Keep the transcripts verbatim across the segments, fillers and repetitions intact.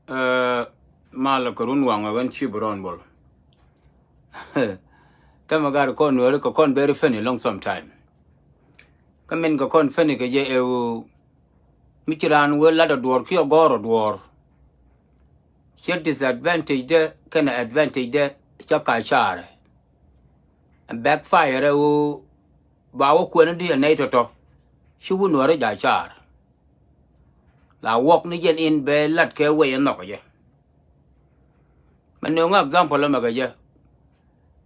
Ɛ, malɛ kɛ run waŋ ɛ ɣän ci bi rɔn bol. Tämɛ gat kɔn Nuääri kɛ kɔn very funny long sometime. Kä min kɛ kɔn funny kɛ jɛ ɛ ɣöö mi ci raan wee lat ɛ duɔ̱ɔ̱r kiɛ gɔ̱r ɛ duɔ̱ɔ̱r. Cɛ disadvantage dɛ kɛnɛ advantage dɛ cɛ ka caarɛ. Ɛ backfire ɛ ɣöö ba wä kuɛn di ɛ nɛy tɔ̱tɔ̱. Ci wun Nuääri ja̱ caar. La wɔk ni jɛn in bɛ lat kɛ wec ɛ nhɔk ɛ jɛ. Mɛ nööŋä example ɛmɛ kɛ jɛ.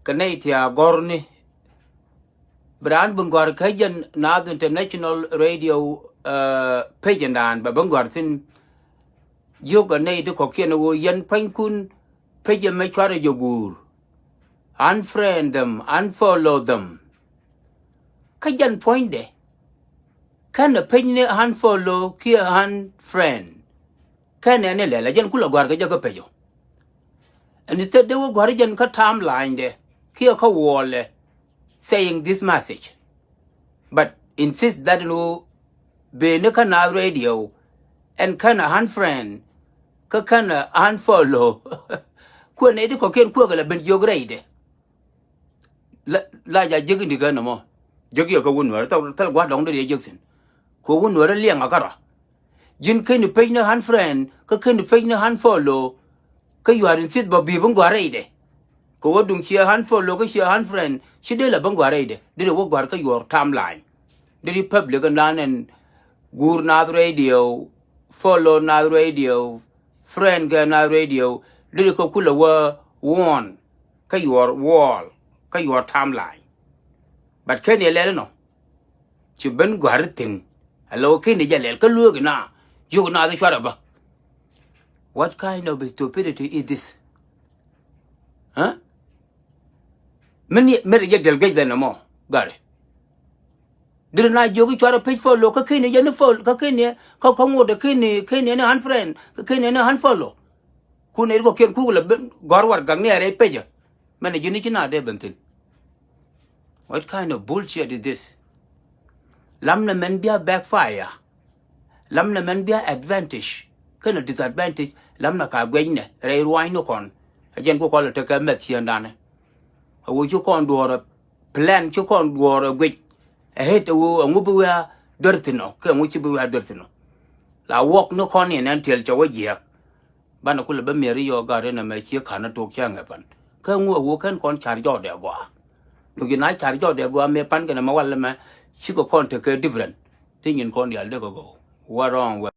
Kɛ nɛy ti a gɔ̱rni. Bi raan bi gɔ̱a̱r kä jɛn Naath International Radio, ɛ, page in daan bɛ bi gɔ̱a̱r thi̱n. Jiök ɛ nɛy ti kɔ̱kiɛn ɛ ɣöö yɛn pua̱nykun page ɛmɛ cuarɛ jɛ guur. Unfriend them, unfollow them. Kä jɛn puɔ̱nydɛ. Kɛn ɛ page ni unfollow kiɛ unfriend. Kɛn ɛ ni lɛl ɛ jɛn kulɛ gɔ̱a̱r kɛ jɛ kä page ɔ. Ɛn i̱ thätdɛ wä gɔ̱a̱r jɛn kä timeline dɛ kiɛ kä wall dɛ, saying this message. But insist that in who beni kä Naath Radio ɛn kɛn ɛ unfriend kä kɛn ɛ unfollow. Kuɛ nɛy ti kɔ̱kiɛn kuɛ kɛ lɛ ben jiök rɛydɛ. La, la ja̱ jiäk in di kɛ nɔmɔ. Jiäk yɛ kɛ wun Nuäärä thil, thil gua̱a̱r dɔ̱ŋ di yɛ jiäk thi̱n. Kɛ wun Nuäärä liɛŋ a kärɔa. Ji̱n keni page ni unfriend kä keni page ni unfollow. Kä yua̱a̱r in thieth bä bi bi gɔ̱a̱r rɛydɛ. Kɛ wä duŋ ciɛ unfollow kä ciɛ unfriend ci dee la bi gɔ̱a̱r rɛydɛ. Di di wä gɔ̱a̱r kä your timeline. Di di public in dan ɛn guur Naath Radio, follow Naath Radio, friend kɛ Naath Radio. Di di kä kulɛ wä warn kä your wall kä your timeline. But keni ɛ lɛl inɔ. Ci ben gɔ̱a̱r thi̱n. Alo keni jɛ lɛl kä lueek ina. Jiök ina thi cuarɛ bä. What kind of stupidity is this? Huh? Mini meri jɛ del gec bɛ nɔmɔ gari. Diri na jiök cuarɛ page follow kä keni jɛ ni follow kä keni kä kä ŋot keni keni ni unfriend kä keni ni unfollow. Kun eri kɔ̱kiɛn kuk lɛ ben gɔ̱r warɛgak ni ɛ rɛy page. Mɛn ɛ ji̱n i̱ ci na dee ben thi̱n. What kind of bullshit is this? Lam nɛ mɛn bia backfire. Lam nɛ mɛn bia advantage kɛnɛ disadvantage. Lam nɛ ka guɛcnɛ rɛy ruanyni kɔn. Ɛ jɛn ku kɔl ɛ tekɛ mɛth ciëndanɛ. Ɛ wee ci kɔn duɔ̱ɔ̱r ɛ plan ci kɔn duɔ̱ɔ̱r ɛ guic. Ɛ hit ɛ wee ɛŋu bi wiaa duer thi̱n ɔ kɛ ɛŋu ci bi wiaa duer thi̱n ɔ. La wuɔk ni kɔn in ɛn tiɛl cɛ wä jiɛɛk. Banɛ kulɛ bä miɛri yɔɔ gat in ɛmɛ cië ka̱n ɛ tok ciɛ ŋɛ pan. Kä ŋu ɛ wee kɛn kɔn ca̱r jɔɔdɛ gɔaa. Duk in a ca̱r jɔɔdɛ gɔaa mëë pan kɛn ɛmɛ wal ɛmɛ cikɛ kɔn tekɛ different. Ti nyin kɔn diaal dee kɛ gɔw. What wrong with